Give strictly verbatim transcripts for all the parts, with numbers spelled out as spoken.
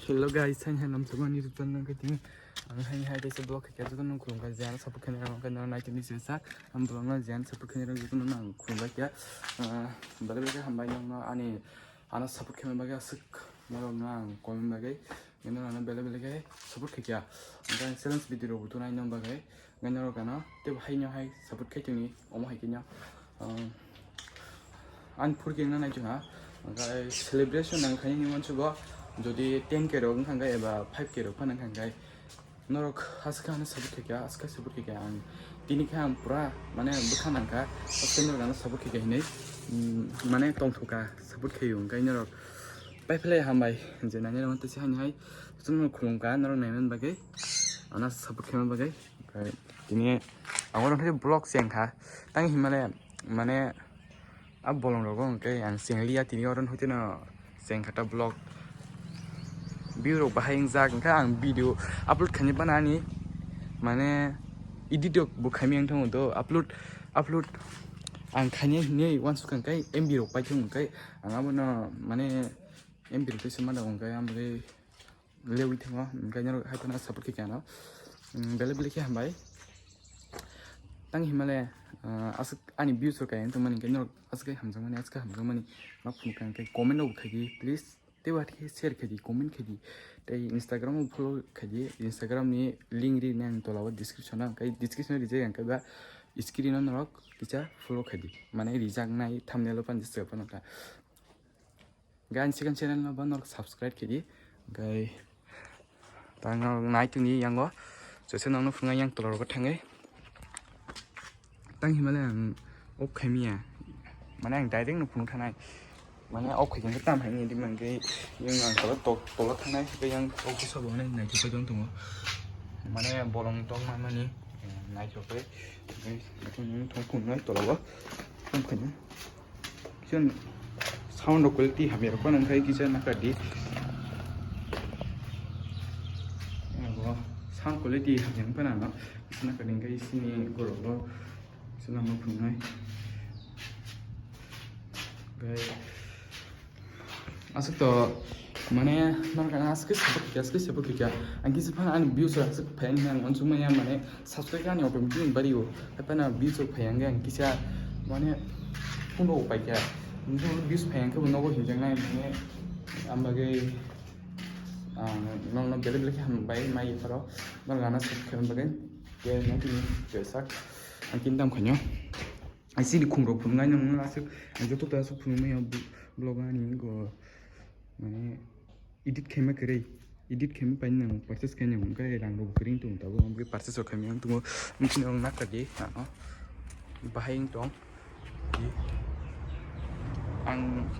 Hello guys, hai hai, namsukmani rutang nang kaiting. Ang hai hai kaisa vlog khe jotono khulumkha, je ano support khainai rok khe nang nai tini se sak. Ang vlog no je ano support khainai rok jotono nang khulumkha khe. Ah, bele bele khe hambai nang no ani ano support khainai bagwi aswk norok no ang comment bagwi. Nang ano bele bele khe support khaikha. Ang challenge video rok butu nai nang bagwi. Nang norok ano tebo hai no hai support khai tini omo hai khe no. Ah, Ang phurkhe wngna nai chwngha, hwnkhai celebration nang khaini hinwi uansugo, jodi ten K rok wngkha hwnkhe eba five K rok phano wngkha hwnkhe, norok haskha ano support khaikha, haskha support khaikha ang tini khe ang pura mane bwkha nangkha, haskha norok ano support khaikha hinwi, mm, mane tongthokha support khaio hwnkhe norok paiphlai hambai je nainai rokno tei se haini hai chwngno khulumkha norok nainani bagwi, ano support khaima bagwi. Oke, tini ang oro khe vlog chengkha. Tang hinmale, mane, a bolong rogo hwnkhe ang chengliya tini oro hwteno chengkha ta vlog. View rok bahai wngjak, hwnkhe ang video upload khaini bana ani, mane, edit rok bo khaimiyang tongo do, upload, upload ang khaini hinwi uansukha hwnkhe M B rok paithok hwnkhe ang abono, mane, M B rok tei se mano hwnkhe ang bagwi lewi thango, hwnkhe norok hai phano support khe khe ano. Mm, bele bele khe hambai. Tang hinmale, ah, aswk ani views rok kaya wngtongmani hwnkhe norok aswk khe hamjakmani, aswk khe hamjakmani ma phunukha hwnkhe comment rok khai di please. Tei wathikhe share khai di, comment khai di. Tei Instagram o follow khai di. Instagram ni link ri nang tola o description o, hwnkhe description o rijak hwnkhe ba screen o norok kisa follow khai di. Mane rijaknai thumbnail o phano rijak phano kha. Hwnkhe ani second channel no bo norok subscribe khe di. Hwnkhe tang norok nai tongdi yango. Joto nokno phunuknai yang tola rogo thangwi. Tang hinmale ang off khaimiya. Mane ang direct no phunuk thanai. Mane off khaikhe tam hai ni di mangkhe yang ang tola tok-, tola thangnai. Hwnkhe yang off khe sobo nai naithopai tong tongo. Mane bolong tong ma mani naithopai. Hwnkhe thong phunuknai tola o. Off khaina. Chwng sound quality hamya rok phano wngkha kisa naka di. Abo sound quality hamya wngkha na no kisa naka di wngkha sini gorok rok sini ma phunuknai. Oke. Aswk to, mane, norok ano aswk support khaikha, aswk support khaikha. Ang kisa phano ani views rok aswk phai wngkha, ang uansukmanya, mane, subscribe ani automatic ni bari o. Hai phano views rok phai wngkha, ang kisa, mane, phone rok paikha. Ang views phai wngkha bo nogo hinjaknai, mane, ang bagwi, ah, nokno bele bele khe hambai mai pharo. Norok ano subscribe bagwi, khe nang tini khe sak, ang kini tam khainw. Ang chini khum rok phunuknai nang aswk, ang joto ta aswk phunukmaya vlog ani go, mane, edit khaima kwrwi, edit khaima paina nango, purchase khaina nango, hwnkhe rang rok kwrwi wng tongo tabuk, hwnkhe purchase rok khaima wng tongo, wngkhe norok nakha di ano bahai wng tong di. Ang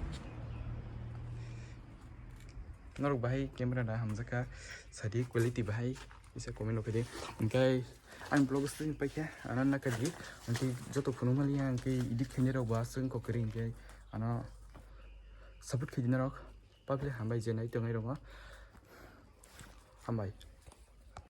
norok bahai camera da hamjakha, sadi quality bahai kisa comment rok khaidi, hwnkhe ang vlog sini paikha ano nakha di, hwnkhe joto phunukmaliya hwnkhe edit khainai rok bo aswk wng kok kwrwi, hwnkhe ano support khaidi norok. Public hambai je nai tongnai rokno. Hambai.